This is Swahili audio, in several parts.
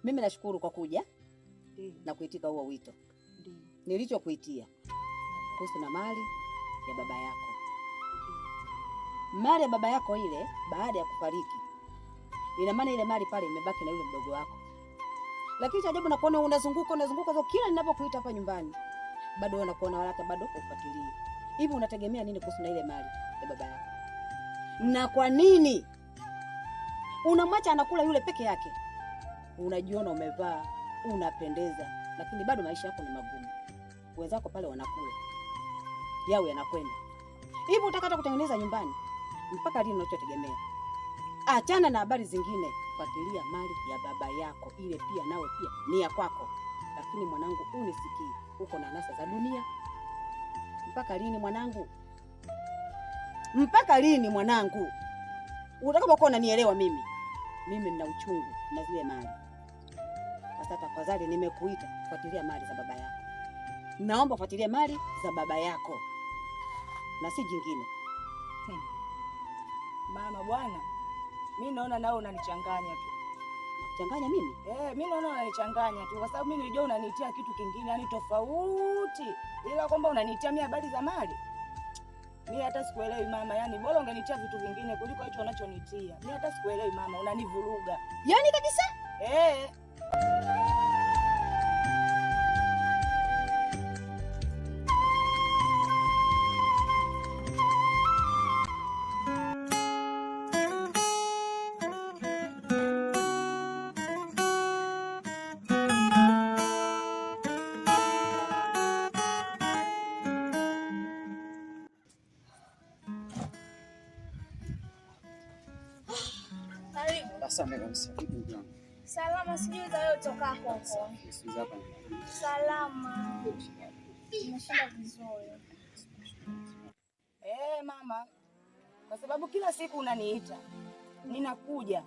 Mimi nashukuru kwa kuja na kuitika huo wito. Nilichokuitia kuhusu na mali ya baba yako. Mali ya baba yako ile baada ya kufariki, ina maana ile mali pale imebaki na yule mdogo wako. Lakini cha ajabu nakuona unazunguka unazunguka, so kila ninapokuita hapa nyumbani bado wewe nakuona wala hata bado ufuatilii. Hivi unategemea nini kuhusu na ile mali ya baba yako? Na kwa nini unamwacha anakula yule peke yake? Unajiona umevaa unapendeza, lakini bado maisha yako ni magumu. Wenzako pale wanakula yao yanakwenda hivi, utakata kutengeneza nyumbani mpaka lini? Unachotegemea? Achana na habari zingine, fuatilia mali ya baba yako, ile pia nawe pia ni ya kwako. Lakini mwanangu, unisikii, uko na anasa za dunia. Mpaka lini mwanangu? Mpaka lini mwanangu? Utakapokuwa unanielewa mimi, mimi nina uchungu na zile mali. Sasa tafadhali, nimekuita, fuatilia mali za baba yako. Naomba fuatilia mali za baba yako na si jingine. Mama bwana, mi naona nao unanichanganya tu. Nakuchanganya mimi? Mi naona unanichanganya tu kwa sababu mimi nilijua unaniitia kitu kingine, yani tofauti, ila kwamba unaniitia mimi habari za mali. Mi hata sikuelewi mama, yani bora ungenitia vitu vingine kuliko hicho unachonitia. Mi hata sikuelewi mama, unanivuruga Yaani kabisa. eh. Karibu. Asante kabisa. Vipi ndugu yangu? Salama, sijui za wewe utokako huko. Sijui za hapa. Salama. Nimeshinda vizuri. Mama, kwa sababu kila siku unaniita, ninakuja,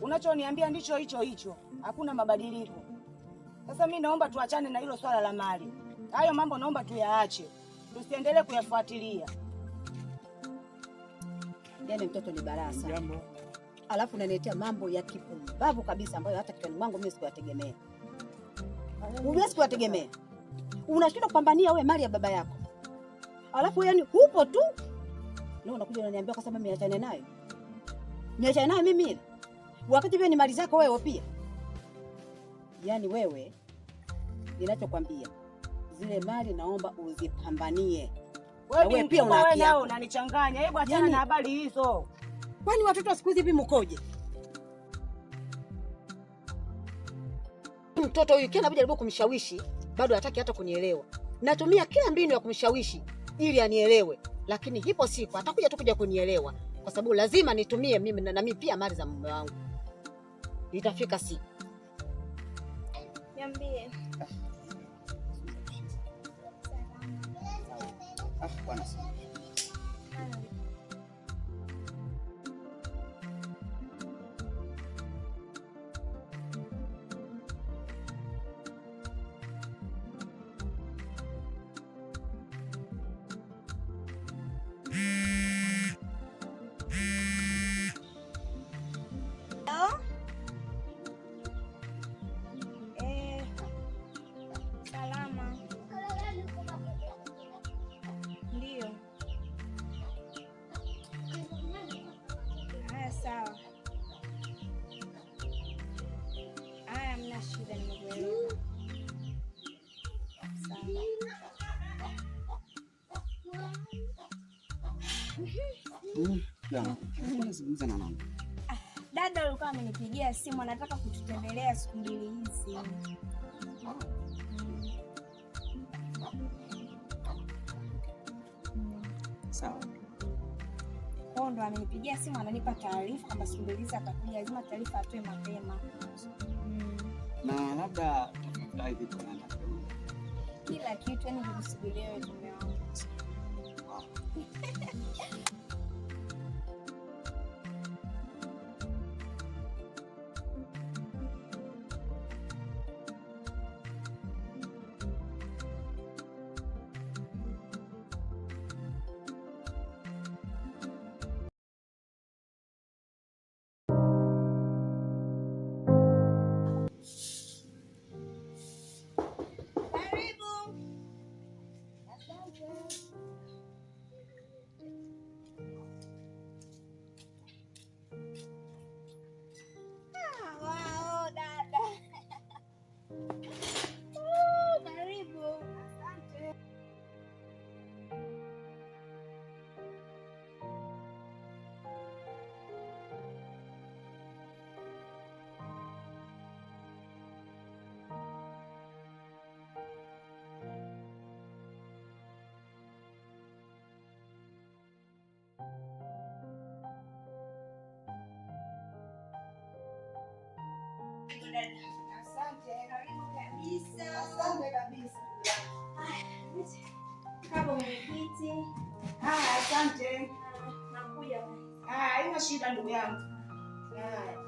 unachoniambia ndicho hicho hicho, hakuna mabadiliko. Sasa mi naomba tuachane na hilo swala la mali, hayo mambo naomba tuyaache, tusiendelee kuyafuatilia. Yaani mtoto ni balaa sana. Alafu unaniletea mambo ya kipumbavu kabisa ambayo hata kichwani mwangu mimi sikuyategemea. Unajua sikuyategemea. Unashindwa kupambania wewe mali ya baba yako. Alafu yani hupo tu. Na unakuja unaniambia kwa sababu niachane nayo. Niachane nayo mimi ile. Wakati pia ni mali zako wewe pia. Yaani wewe ninachokwambia zile mali naomba uzipambanie. Wewe Na wewe pia una wewe haki nao yako. unanichanganya. Hebu achana Yaani na habari hizo. Kwani watoto wa siku hizi hivi mkoje? Mtoto huyu kila najaribu kumshawishi bado hataki hata kunielewa. Natumia kila mbinu ya kumshawishi ili anielewe, lakini hipo siku atakuja tu kuja kunielewa, kwa sababu lazima nitumie mimi na mimi pia mali za mume wangu. Itafika siku. Niambie. Ah, bwana si. Eh, salama. Ndio. Haya, sawa. Haya, hamna shida, nimekuelewa. Sawa. Jana, ulikuwa unazungumza na nani? Dada alikuwa amenipigia simu, anataka kututembelea siku mbili hizi. Sawa. Kwao ndo amenipigia simu, ananipa taarifa kwamba siku mbili hizi atakuja, lazima taarifa atoe mapema. Na labda tafadhali vipi unaenda kidogo? Kila kitu yani kukusubiria wewe mume wangu. Wow. dada. Asante. Karibu kabisa. Asante kabisa. Karibu mwenyekiti. Haya, asante. Nakuja. Haya, haina shida ndugu yangu. Haya.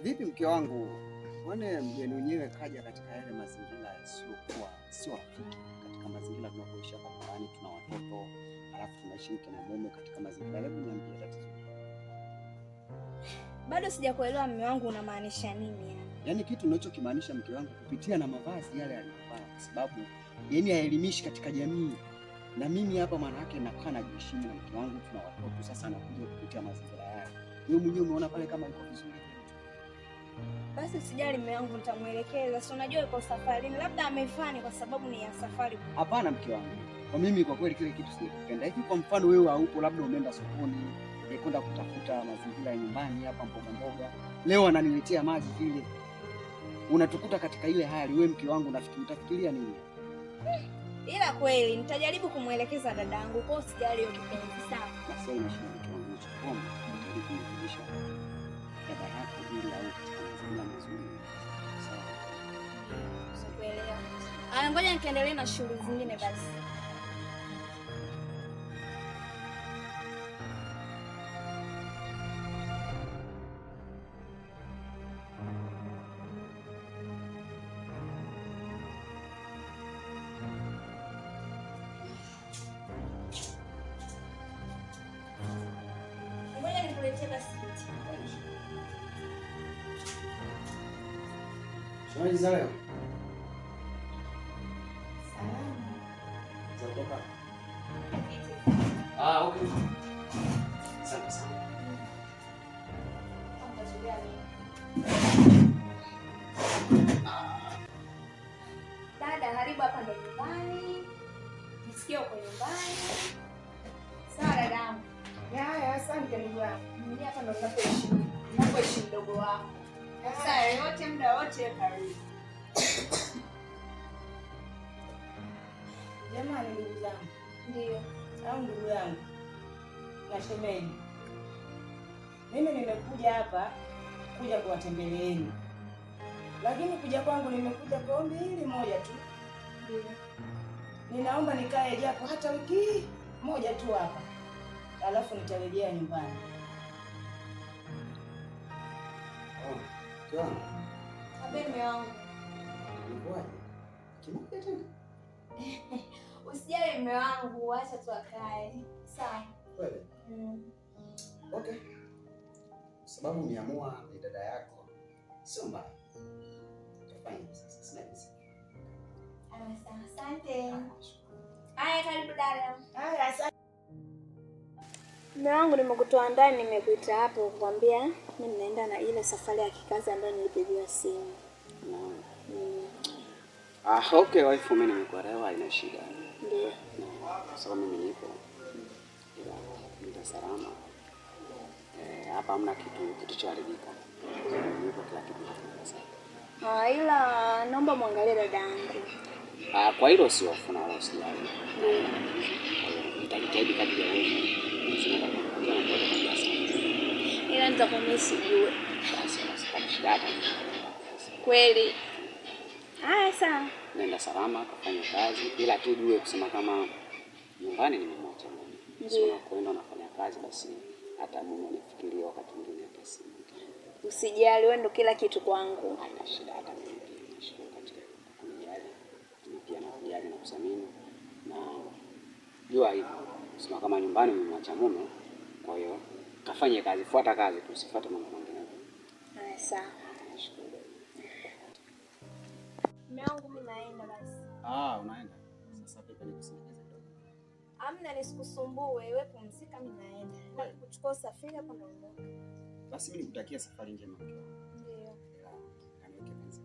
Vipi mke wangu, mwone mgeni wenyewe kaja katika yale mazingira yasiyokuwa sio rafiki, katika mazingira tunapoishi hapa nyumbani, tuna watoto halafu tunaishi mke na mume katika mazingira. Hebu niambie tatizo. Bado sijakuelewa mume wangu, unamaanisha nini yani? Yaani kitu unachokimaanisha mke wangu kupitia na mavazi yale aliyovaa, kwa sababu yaani haelimishi katika jamii. Na mimi hapa maana yake nakaa najiheshimu na mke wangu, tuna watoto. Sasa anakuja kupitia mazingira yale, wewe mwenyewe umeona pale kama iko vizuri. Basi usijali mume wangu, nitamuelekeza. Si unajua yuko safarini, labda amefani kwa sababu ni ya safari. Hapana mke wangu, kwa mimi kwa kweli kile kitu sijakipenda. Hivi kwa mfano wewe haupo, labda umeenda sokoni kwenda kutafuta mazingira ya nyumbani hapa mboga mboga, leo ananiletea maji vile, unatukuta katika ile hali, wewe mke wangu utafikiria nini? Ila kweli nitajaribu kumuelekeza dadangu, kwa usijali hiyo kipenzi, sawa? Basi haina shida mke wangu, nachokuomba jaribu kumrekebisha dada yako ili awe katika mazingira mazuri. Sawa? Sikuelewa. Aya, ngoja nikaendelee na shughuli zingine basi. Ngoja nikuletee basi kiti. Shemeji za leo? Salama. Za kutoka? Ah, okay. Asante sana. Dada, karibu hapa ndo nyumbani. Nisikie uko nyumbani. Sawa dadangu. Haya, asante ndugu yangu. Mimi hapa ndo ninapoishi. Ninapoishi mdogo wako. Saa yoyote muda wote karibu. Jamani ndugu zangu. Ndio. Au ndugu yangu na shemeji, mimi nimekuja hapa kuja kuwatembeleeni, lakini kuja kwangu nimekuja kwa ombi hili moja tu. Ndio. Ninaomba nikae japo hata wiki moja tu hapa, alafu nitarejea nyumbani. Oh, mke wangu. Abe mume wangu. Ilikuwaje? Kimoja tena? Usijali mume wangu, acha tu akae. Sawa. Kweli? Okay. Sababu umeamua ni dada yako, sio mbaya. Tutafanya sasa, sina hizi. Asante. Haya, karibu dada. Haya, asante. Mume wangu, nimekutoa ndani, nimekuita hapo kukwambia mimi naenda na ile safari ya kikazi ambayo nilipigiwa simu. Ah, okay wife, mimi nimekuelewa, haina shida. Ndio. Kwa sababu mimi nipo. Ila nita salama. Hapa hamna kitu kilichoharibika. Nipo kila kitu kiko sawa. Ah, ila naomba muangalie dadangu. Ah, kwa hilo sio hofu na wala usijali. Nitajitahidi kadri ya uwezo. Ila nitakumisi jue. Basi basi, kwa shida hata. Kweli. Haya, sawa. Nenda salama kafanya kazi, ila tu jue kusema kama nyumbani nimemwacha mume. Sio na kwenda nafanya kazi basi hata mume anifikirie wakati mwingine hata simu. Usijali, wewe ndo kila kitu kwangu. Haina shida, hata mimi pia nashukuru katika kunijali. Mimi pia nakujali na kuthamini. Na jua hivyo. Kusema kama nyumbani umemwacha mume, kwa hiyo kafanye kazi, fuata kazi tu, usifuate mambo mengine. Haya, sawa. Nashukuru. Mume wangu mimi naenda basi. Ah, unaenda. Sasa vipi nikusindikize kidogo? Amna, nisikusumbue, wewe pumzika, mimi naenda. Na kuchukua usafiri hapo naondoka. Basi mimi nikutakia safari njema mke wangu. Ndio. Kaniweke penzi.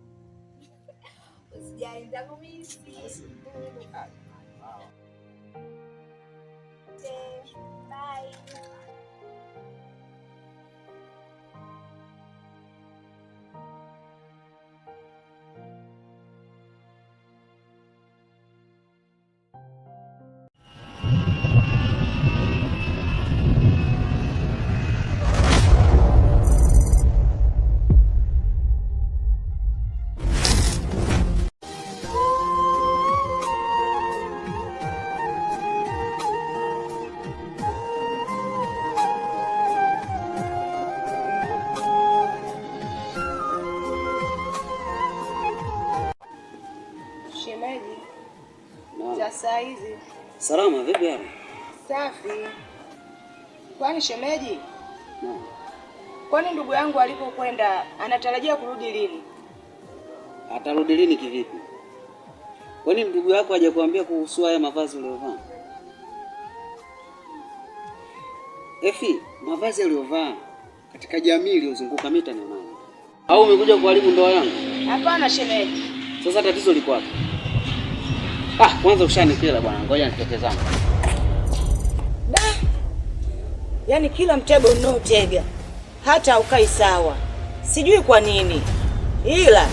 Usijali, nitakumisi. Bye. Shemeji, za saa hizi? Salama, vipi hali? Safi. Kwani shemeji, kwani ndugu yangu alipokwenda anatarajia kurudi lini? Atarudi lini kivipi? Kwani ndugu yako hajakuambia kuhusu haya mavazi uliyovaa? Efi, mavazi aliyovaa katika jamii iliyozunguka mimi nitaonaje? Au umekuja kuharibu ndoa yangu? Hapana shemeji. Sasa tatizo liko wapi? Ah, kwanza ushanikela bwana, ngoja nitoke zangu. Da. Yaani kila mtego unaotega hata haukai sawa, sijui kwa nini, ila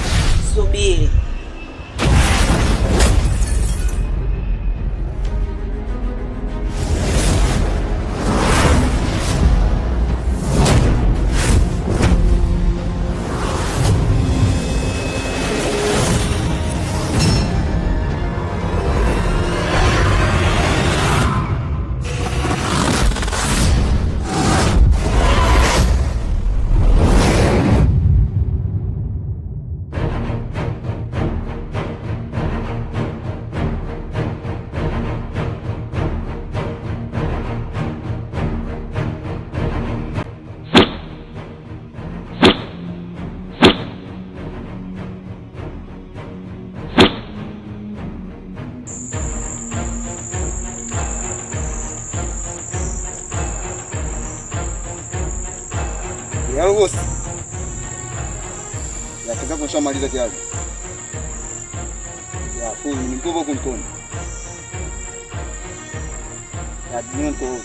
subiri. Halo bosi. Ya kazi yako nishamaliza tayari. Ya full ni mkopo huku mkono. Ya dunia mko wote.